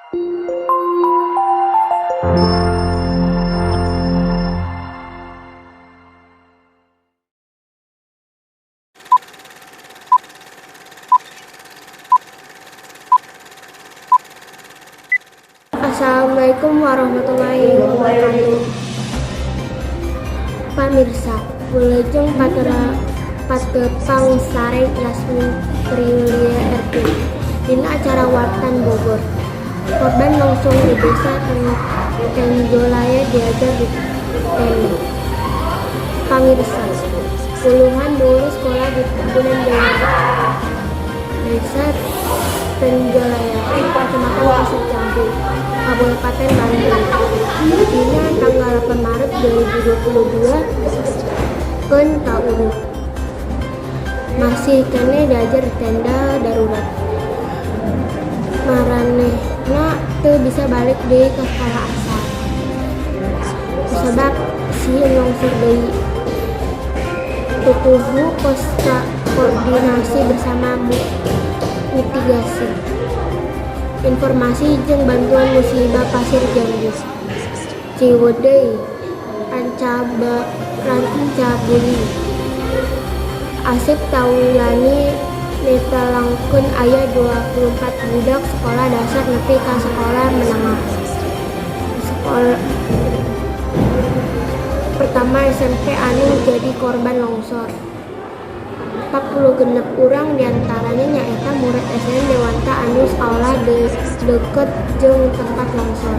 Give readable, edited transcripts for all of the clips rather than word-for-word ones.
Assalamualaikum warahmatullahi wabarakatuh. Pamirsa, wilujeng patepang sareng Yasmin Triulia RT dina acara Wartan Bogor. Korban longsor di Desa Tenjolaya diajar di tenda. Pamirsa, puluhan guru sekolah di Perkebunan Desa Tenjolaya, Kecamatan Pasir Jambu, Kabupaten Bandung. Dina tanggal 8 Maret 2022 keun kauruk. Masih keneh diajar di tenda darurat. Maranehna teu bisa balik deui ka sekolah asal kusabab sieun longsor deui. Tutuwuh koordinasi bersama mitigasi. Informasi jeung bantuan musibah Pasir Jambu. Ciwidey Rancabali. Asep Taulani netelakeun aya 24 budak sekolah dasar nepi ka sekolah menengah. Sekolah pertama SMP anu jadi korban longsor. 46 urang diantarana nyaeta murid SDN Dewanta anu sakola deukeut jeung tempat longsor.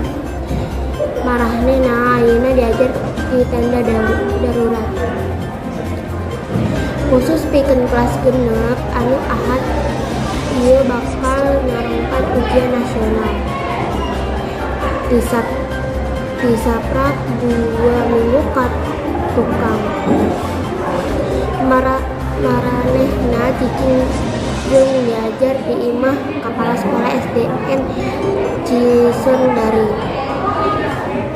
Maranehna ayeuna diajar di tenda darurat. Khusus pikeun kelas 6 anu Ahad ieu bakal nyarongkan ujian nasional. Tisaprak 2 minggu ka tukang. Maranehna cicing jeung diajar di imah Kepala Sekolah SDN Cisondari.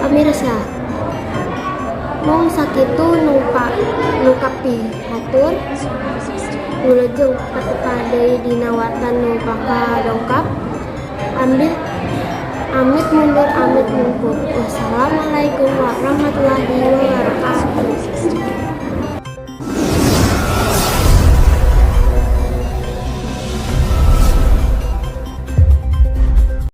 Pamirsa, mung sakitu nu kapihatur. Wilujeng patepang deui dina warta nu bakal dongkap. Amit mundur, amit mungkur. Wassalamualaikum warahmatullahi wabarakatuh.